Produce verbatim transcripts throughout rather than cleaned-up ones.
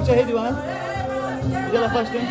Biçe hêdî wan. Gel xweş din.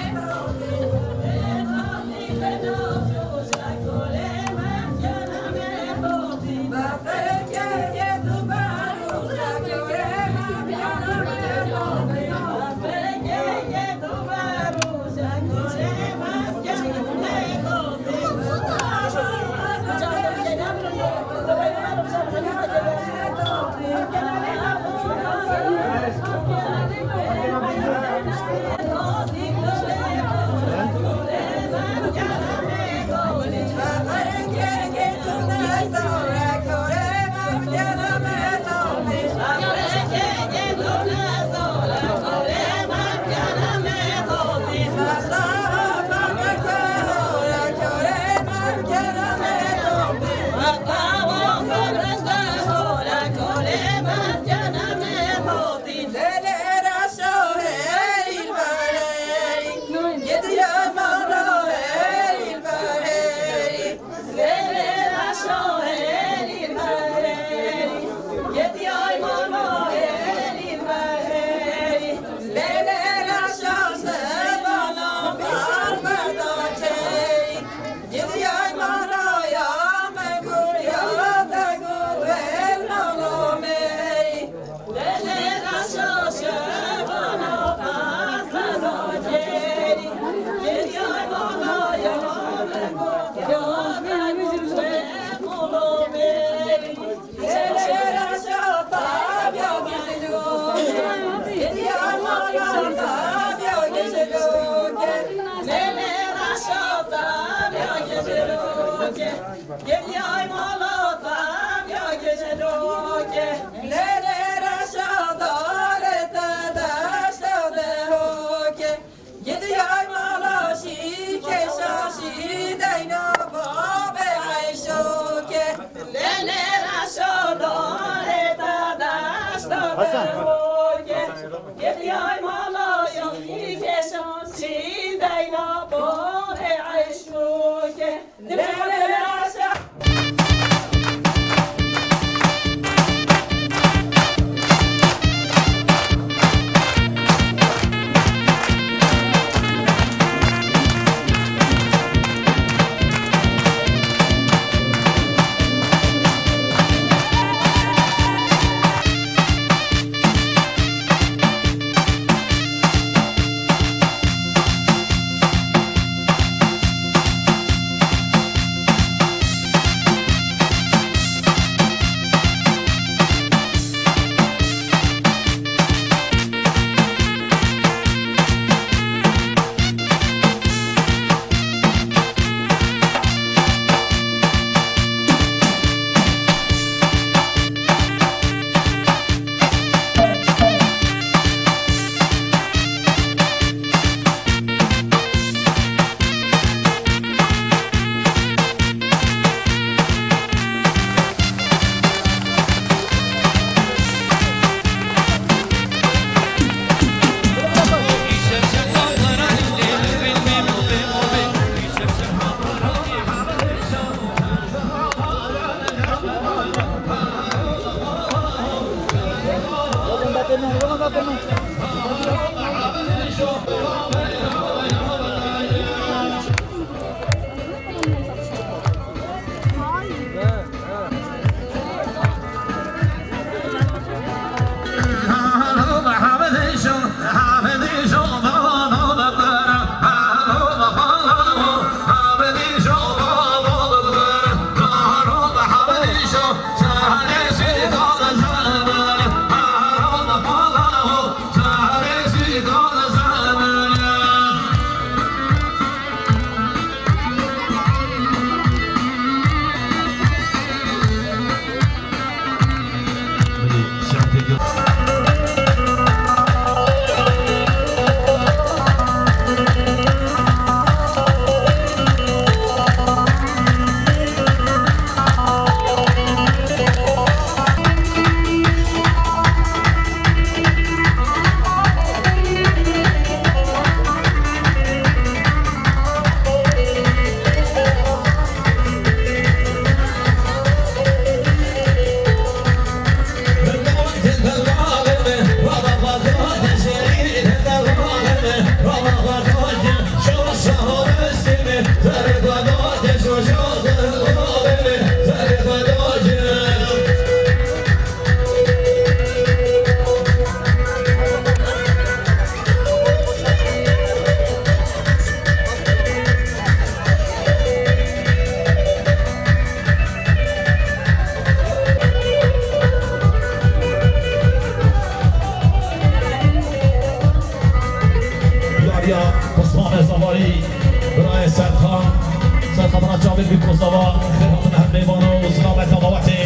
Baba, xêr hatin her mêvana û silaveta babetê.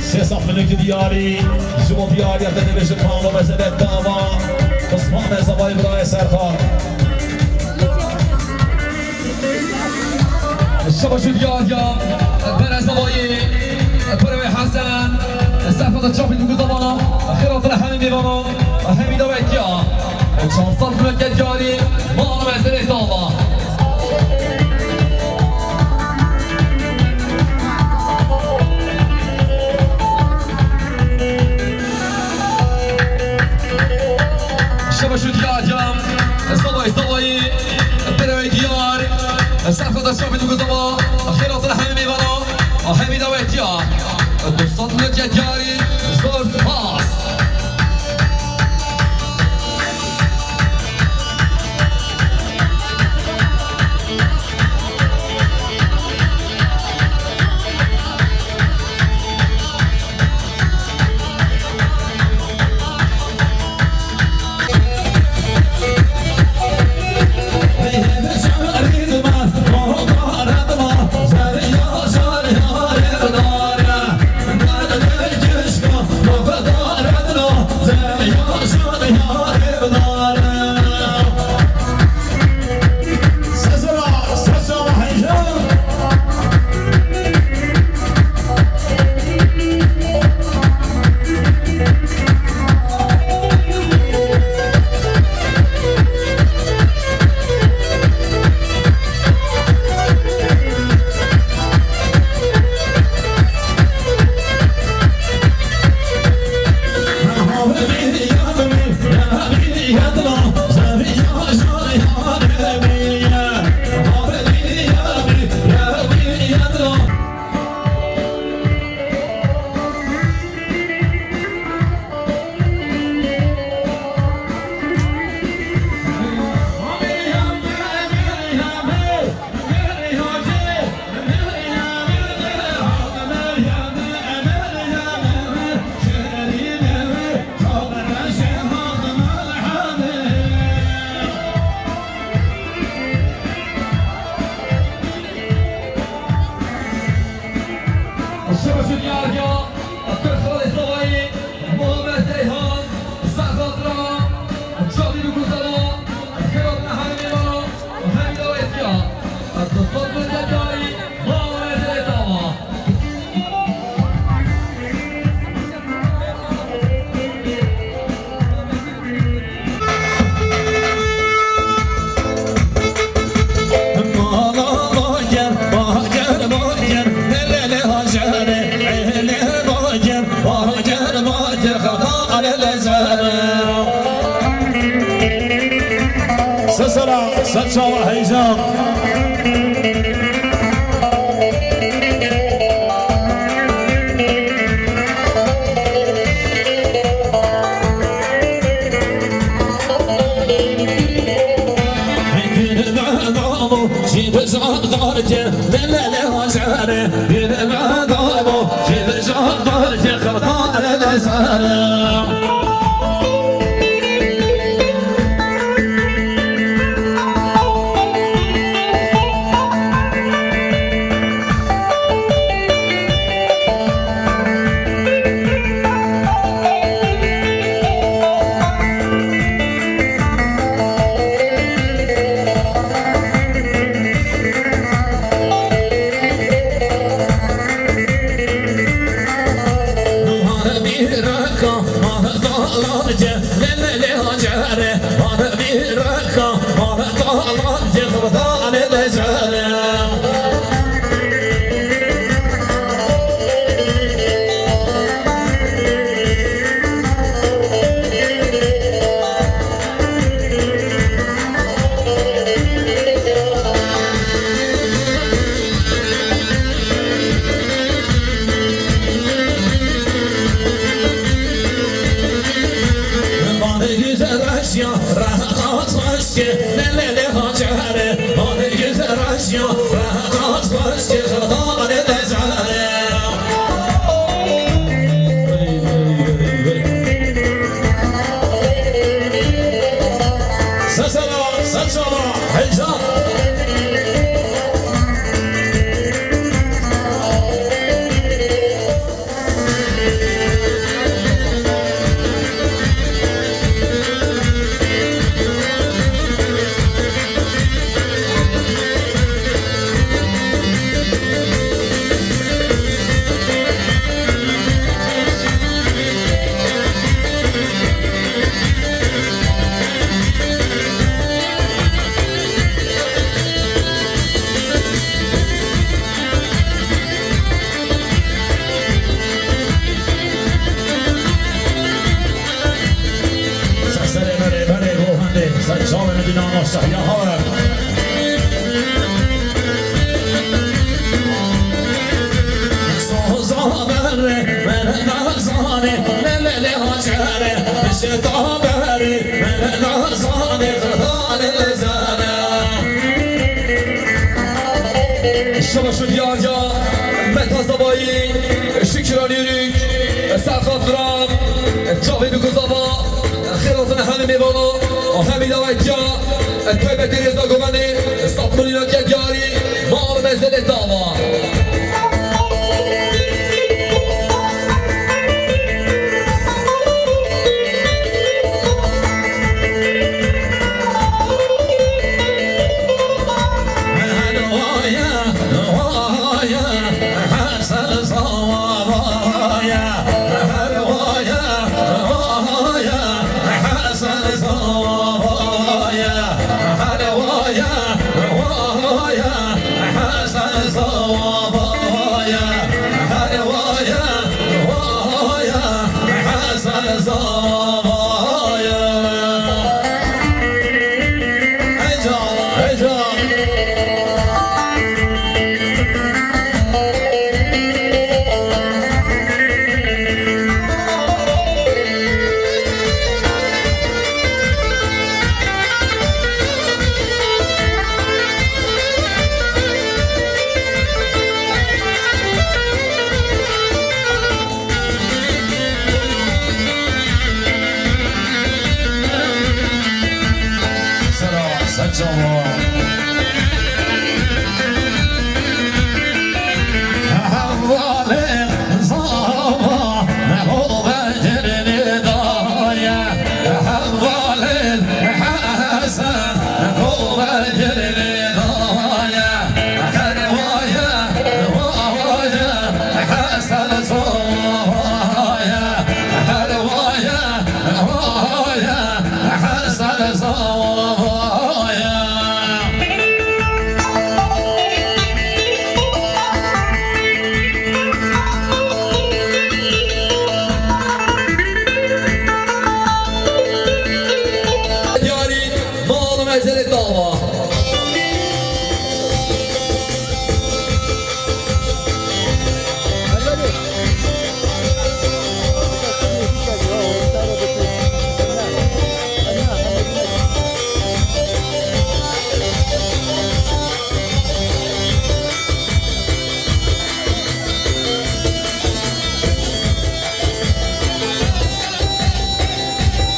Sê sed milûkî diyarî, ji bo diyariya te dibêjin mala mezebe dava. Osman Mezebay birayê Serkan. Şebaş û diyariya, Berezavayê, Berewê Hesen, Serfada Çapî Duguzabana, xêr hatin hemî mêvana, hemî dawetiya. Çar sed milûkê diyarî, mala mezebe dava. Şebaş û diyar ya, zavayê zavayê, berewê diyar, serfada şafî duguzama, xêr hatin hemî mêvana, hemî dawetiya. Du sed milûkê diyarî, zor spas. Şebaş û diyar ya, Abdulxalî Savayî, Muhammed Seyhan, Serxatira, Çavî Duguzana, Xêrat Mehemî Mano, Hemîda Wetiya, Abdulsad Mehmet Yarî, Muhammed Seyhan. Sesera, sesera heyecan. Sesera, sesera, heyecan. Şebaşo diyar ya, Mehta Zebayî, Şikiran Yürük, Serkan Duran, Cavîd Guzava, xêr hatin hemî mêvana, hemî dawetiya, taybetî Rêza Gomenê, Satmilîna Kediyarî, Mal Mezelê Dava. Sera, ser çava. Hevalên zava, ne hove girinê daye. Hevalên Hesen, ne hove girinê daye. Her waye, waye, Hesen zava ye. Her waye, waye, Hesen zava ye. Diyarî, Mal Mezelê Dava.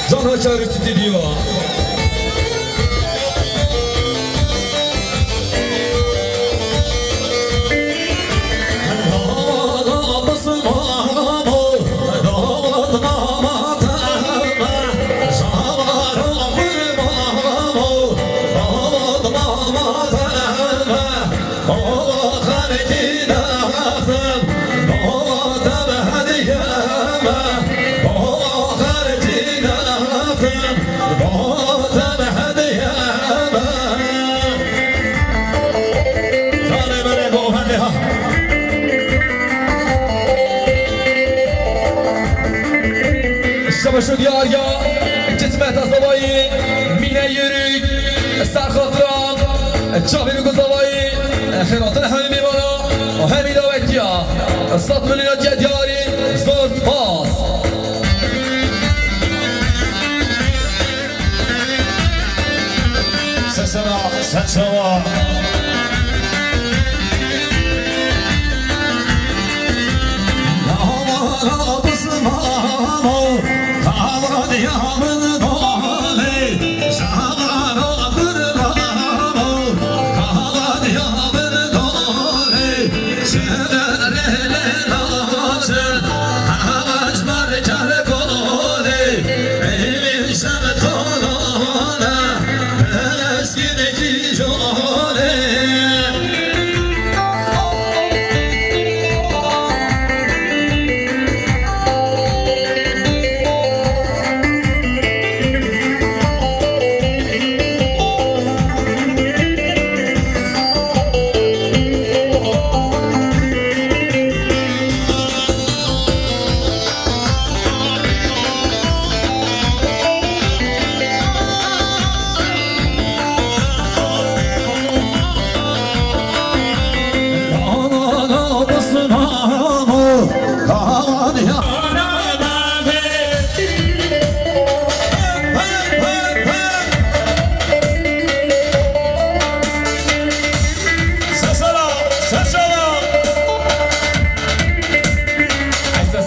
Can Haçar Stüdyo. Şebaşo diyar ya, Cismet Azavayî, Mîne Yürük, Serxatran, Çavîr Guzavayî, xêr hatin hemî mêvana, hemî dawetiya, sed milyon Diyarî, zor spas. Sesena, sen çawa.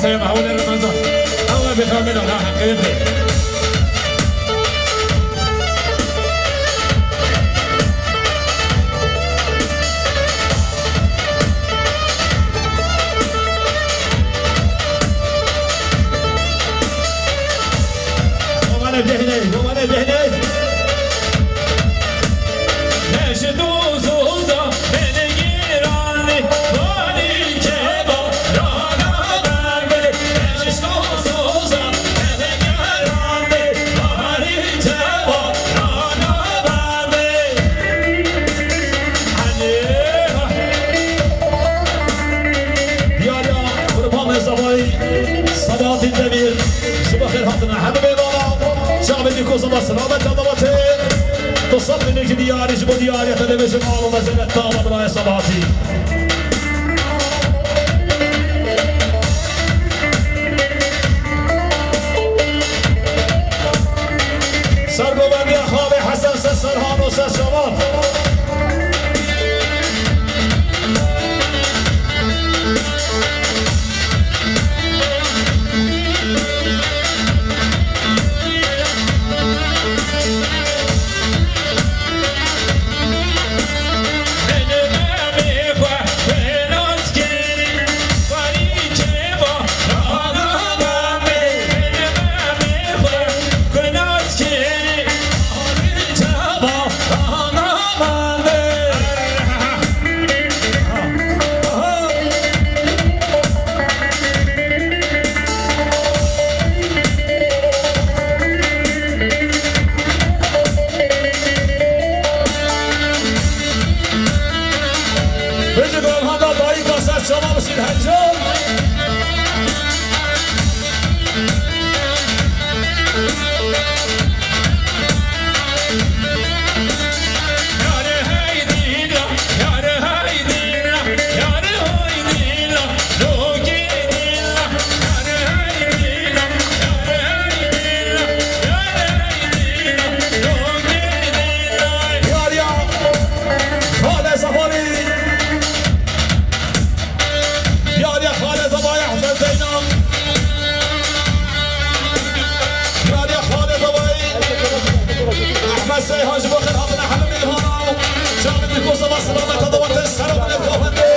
Seyda Hawlê Remezan. Ew ê bixemîne, la heqê bê. Bobane behney, bobane behney. Neşe dozo. Diyariya Qurbanê Zavayî, Sabahatîn Demîr, ji bo xêr hatina hemî mêvana. Çavê Nîkosa ve selamet ya davatê. Tu sed milyon ji diyarî, ji bo diyariya te dibêjim, alo mezelet tava birayê Sabahatî. Sergovendiya Xalê Hesen, ser Serhan û ser Şaban. Bêjin ku em handa dayika ser çava bişîn heyecan. Diyariya Xalê Zefarî. Diyariya Xalê Zefarî Ehsen Zeynal. Diyariya Xalê Zefarî Ehmed Seyhan ji bo xêr hatina hemî mêvana. Çavê Nîkosa ve selamet ya davatê, ser û binê kofetê.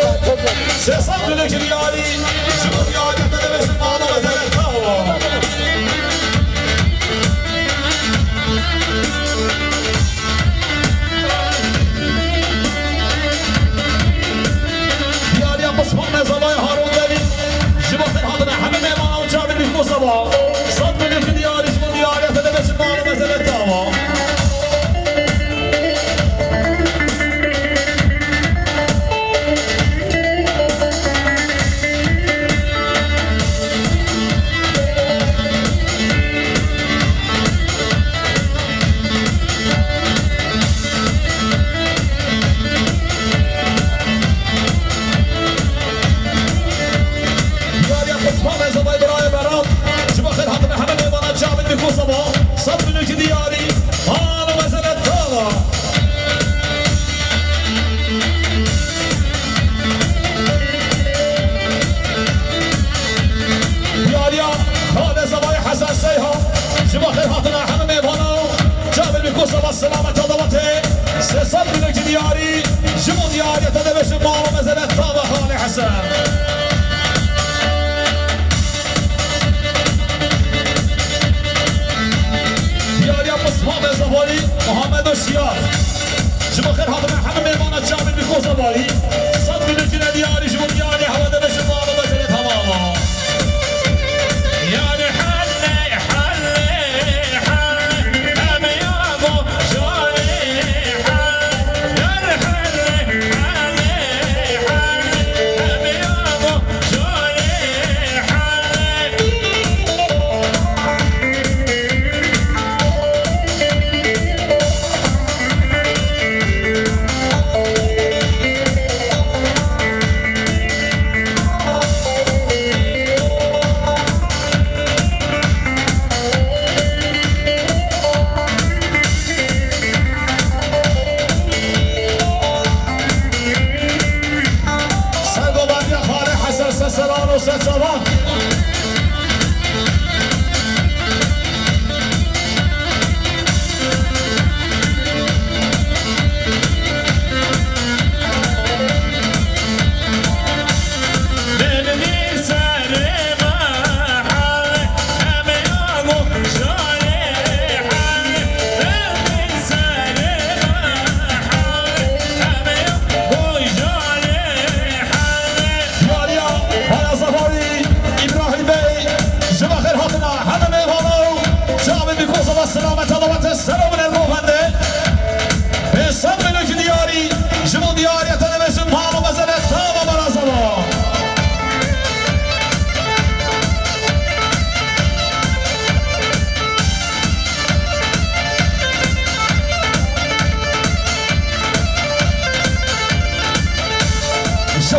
Sê sed milyon ji diyarî, ji bo diyariya te dibêjim, alo mezelet tava. Diyariya Pismamê Zavayê Harûn Demîr, ji bo xêr hatina hemî mêvana û çavê Nîkosa ve. Sed milyon ji diyarî, ji bo diyariya te dibêjim, alo mezelet tava. Diyariya Pismamê Zavayê birayê Berat, ji bo xêr hatina hemî mêvana, çavê Nîkosa ve. Sed milyon ji diyarî, alo mezelet tava. Diyariya Xalê Zavayê Hesen Seyhan, ji bo xêr hatina hemî mêvana, çavê Nîkosa ve selamet ya davatê. Sê sed milyon ji diyarî, ji bo diyariya te dibêjim, alo mezelet tava Xalê Hesen. Diyariya Pismamê Zefarî Muhammed Şiyar. Ji bo xêr hatina hemî mêvana, çavê Nîkosa ve. Sed milyon ji diyarî, ji bo diyariya te dibêjim, alo mezelet tava. Sergovendiya Xalê Hesen, ser Serhan û ser Şaban.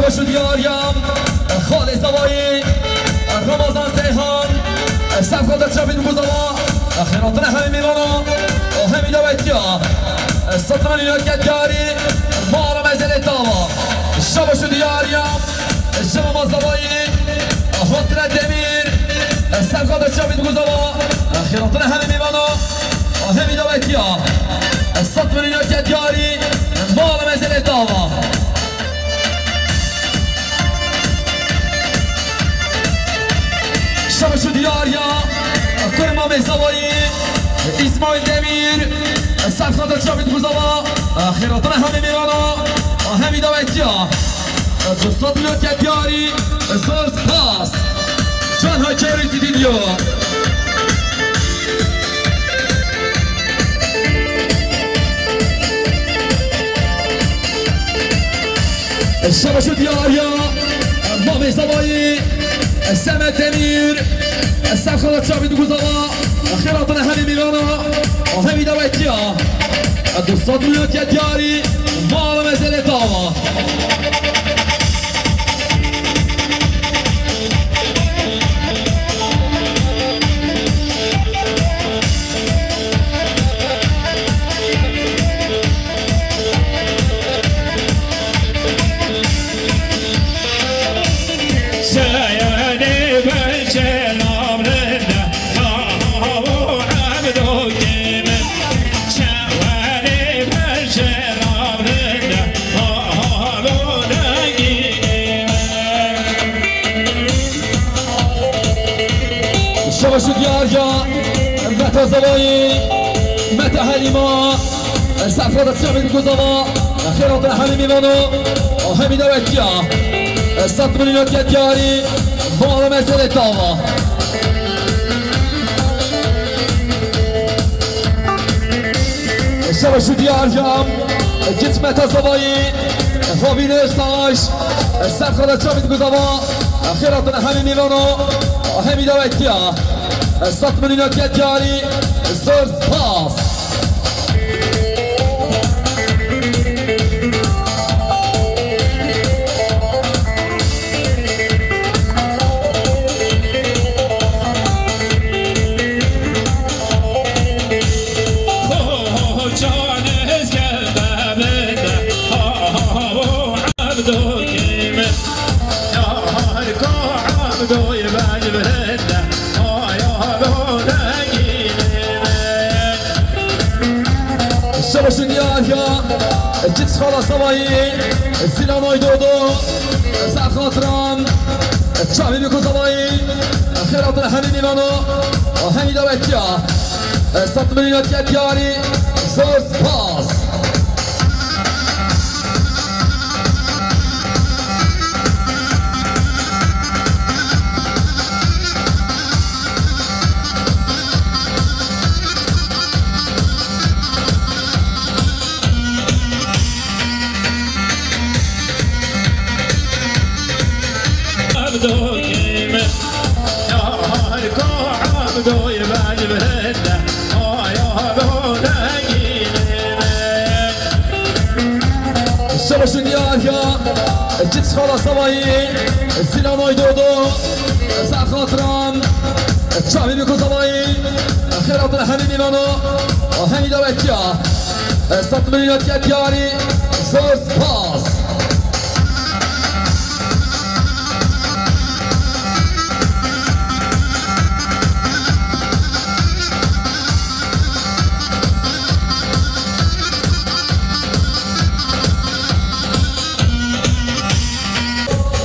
Baş û diyariya Xalê Zavayî, Ramazan Seyhan, Sefqata Çavî Duguzava, xêratine hemî mîvana, hemî dawetiya, Satranî Nöket Diyarî, Mala Mezelê Tava, Şabaş û diyariya, Şemama Zavayî, Hasret Demîr, Sefqata Çavî Duguzava, xêratine hemî mîvana, hemî dawetiya, Satranî Nöket Diyarî, Mala Mezelê Tava. Şaş û diyariya, Kurma Mezawayî, İsmail Demir, Sefqata Çavit Buzava, xêratine hemî mêvana, hemî dawetiya, du sed milyon diyarî, zor spas. Can Haçarî Stüdyo. Şabaş û diyariya, Mamê Zavayî, Semed Demîr, Serxala Çavî Duguzava, xêratine hemî mîvana, hemî dawetiya, du sed milyon diyarî, Mala Mezelê Tava. Şabaş û diyariya, Meta Zavayî, Meta Helîma, Serxada Çavî Duguzava, xêratine hemî mîvano, hemî dawetiya, sed milyon diyarî, Mala Mezelê Tava. Şabaş û diyariya, Gitmete Zavayî, Ravîn Öztaş, Serxada Çavî Duguzava, xêratine hemî mîvano, hemî dawetiya, sed milyon diyarî, zor spas. Şabaş û diyariya, Cit Xala Zavayî, Zîlanoy Dodo, Zerxatran, Çavî Biko Zavayî, xêratine hemî mîvano, hemî dawetiya, sed milyon diyarî, zor spas. Şabaş û diyariya, Cit Xala Zavayî, Zîlanoy Dodo, Zerxatran, Çavî Biko Zavayî, xêratine hemî mîvano, hemî dawetiya, sed milyon diyarî, zor spas.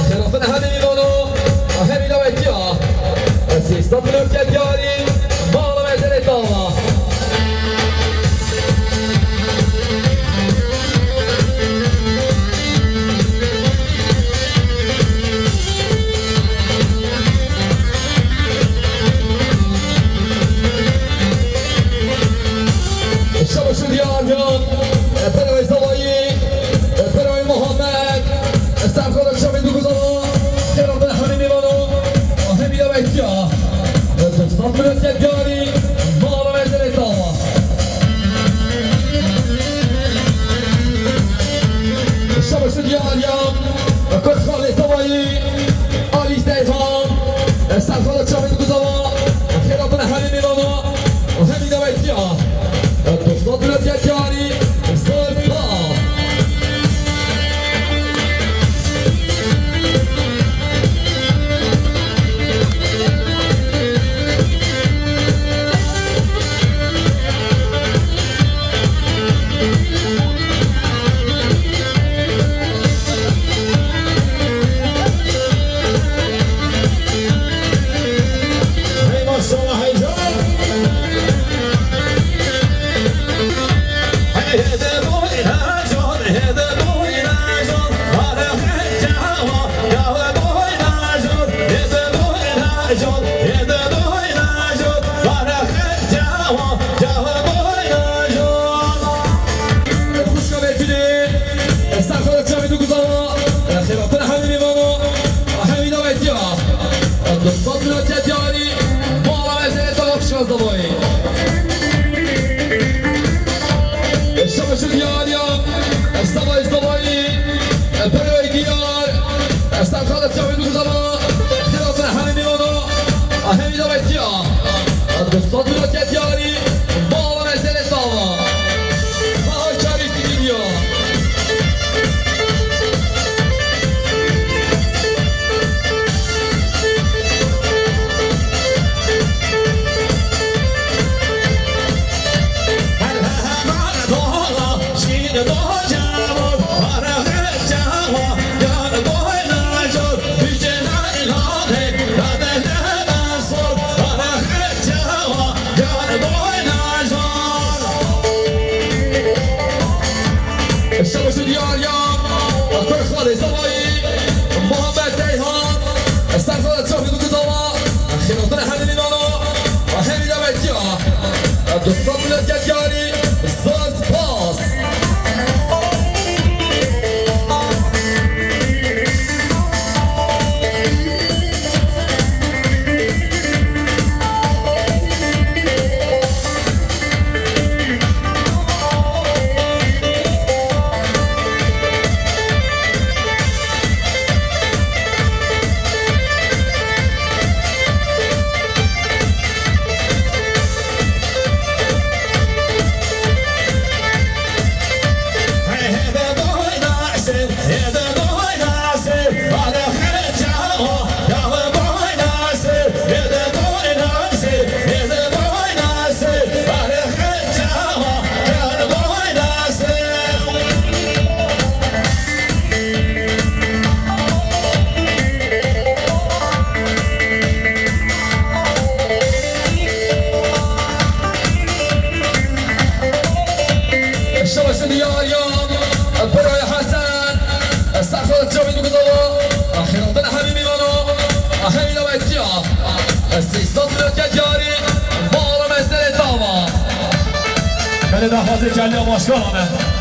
Xêratine hemî mîvano, hemî dawetiya, sê sed milyon diyarî, Mala Mezelê Tava. Xalê çavê dû zama, xêratine hemî mîvana, a hemî davetiya. Dostat wilo ke diyarî, bala mesele tava. Bahar çavî stîdyo. Şeweşî diyar ya, Kurxalê Zavayî, Muhammed Seyhan, Serxalê Çavî Dûkizava, xêratine hemî mîvana, hemî davetiya. Dostat wilo ke diyarî, zor spas. Şeweşî diyar ya, Birayê Hesen, Serxalê Çavî Dûkizava, xêratine hemî mîvana, hemî davetiya. Sîsad wilo ke diyarî, bala mesele tava. Belê daxwazê Celîya Başkaran e.